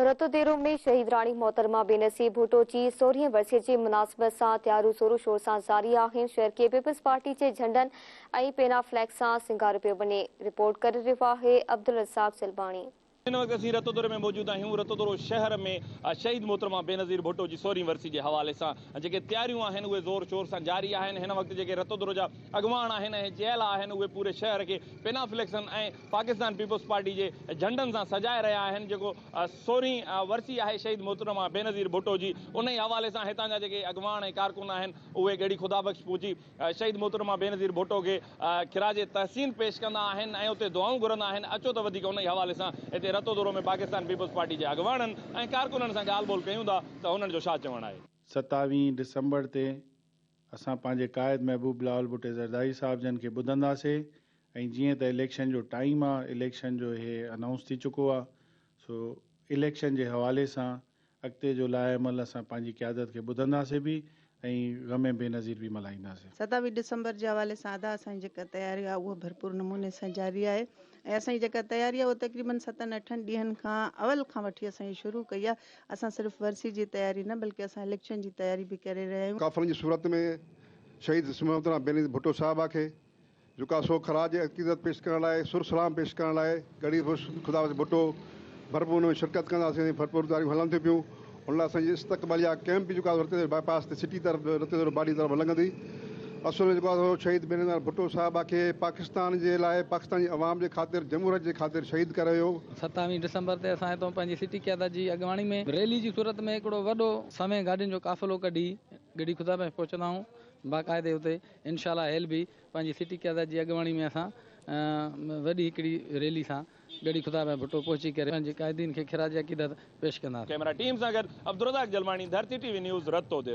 رتوديرو ۾ شهيد راڻي محترمه بينظير ڀٽو جي سورهين ورسي جي مناسبت سان تياريون زور شور سان جاري آهن. شهر کي پيپلز پارٽي جي جهنڊن ۽ پينا فليڪس سان سينگاريو پيو وڃي. رپورٽ ڪري رهيو آهي عبدالرزاق جلباڻي. هن وقت اسين رتوديرو ۾ موجود آهيون. رتوديرو شهر ۾ شهيد محترمه بينظير ڀٽو جي سورهين ورسي جي حوالي سان جيڪي تياريون آهن اهي زور شور سان جاري آهن. هن وقت جيڪي رتوديرو جا اڳواڻ آهن ۽ چيلا آهن اهي پوري شهر کي پينافليڪسن ۽ پاڪستان پيپلز پارٽي جي جهنڊن سان سجائي رهيا آهن. جيڪو سورهين ورسي آهي شهيد محترمه بينظير ڀٽو جي انهي حوالي سان هتان جا جيڪي اڳواڻ ۽ ڪارڪن آهن اهي ڳڙهي خدا بخش پهچي شهيد محترمه بينظير ڀٽو کي خراج تحسين پيش ڪندا آهن ۽ اتي دعائون گهرندا آهن. اچو ته وڌيڪ انهي حوالي سان هتي رتودورو ۾ پاڪستان پيپلز پارٽي جي اڳواڻن ۽ ڪارڪنن سان ڳالهه ٻولهه ڪيون ٿا ته هنن جو ڇا چوڻ آهي. ستاويهين ڊسمبر تي اسان پنهنجي قائد محبوب بلاول ڀٽي زرداري صاحب جن کي ٻڌنداسي ۽ جيئن ته اليڪشن جو ٽائيم آ اليڪشن جو هي انائونس ٿي چڪو آ سو اليڪشن جي حوالي سان اڳتي جو لائحه عمل اسان پنهنجي قيادت کي ٻڌنداسين به ۽ غم بينظير به ملهائينداسين. ستاويهه ڊسمبر جي حوالي سان ادا اسان جي جيڪا تياري آهي اها ڀرپور نموني سان جاري آهي ۽ اسان جي جيڪا تياري آهي اها تقريبن ستن اٺن ڏينهن کان اول کان وٺي اسان هي شروع ڪئي آهي اسان صرف ورسي جي تياري نه بلڪه اسان اليڪشن جي تياري به ڪري رهيا آهيون. قافلن جي صورت ۾ شهيد محترمه بينظير ڀٽو صاحبه کي جيڪا سو خراج عقيدت پيش ڪرڻ لاء سر سلام پيش ڪرڻ لاء ڳڙهي خدا بخش ڀٽو ڀرپور ان ۾ شرڪت ڪنداسين ۽ ڀرپور تياريون هلن ٿيون پيون ان لاء اسان جي استقباليه ڪئمپ به جيڪو آهي رتيديرو باء پاس تي سٽي طرف رتيديرو باڊي طرف لڳندي اصل ۾ جيڪو آهي سو شهيد بينظير ڀٽو صاحبه کي پاڪستان جي لاء پاڪستان جي عوام جي خاطر جمهوريت جي خاطر شهيد ڪري ويو. ستاويهين ڊسمبر تي اسان هتان پنهنجي سٽي قيادت جي اڳواڻي ۾ ريلي جي صورت ۾ هڪڙو وڏو سوين گاڏين جو قافلو ڪڍي ڳڙهي خدا بخش پهچندا آهيون باقاعدي اتي انشاء الله هيل به پنهنجي سٽي قيادت جي اڳواڻي ۾ اسان وڏي هڪڙي ريلي سان ڳڙهي خدا بخش ڀٽو پهچي ڪري پنهنجي قائدين کي خراج عقيدت پيش ڪنداسين. ڪئميرا ٽيم سان گڏ Abdulrazzaq Jalmani, Dharti T V news, Ratodero.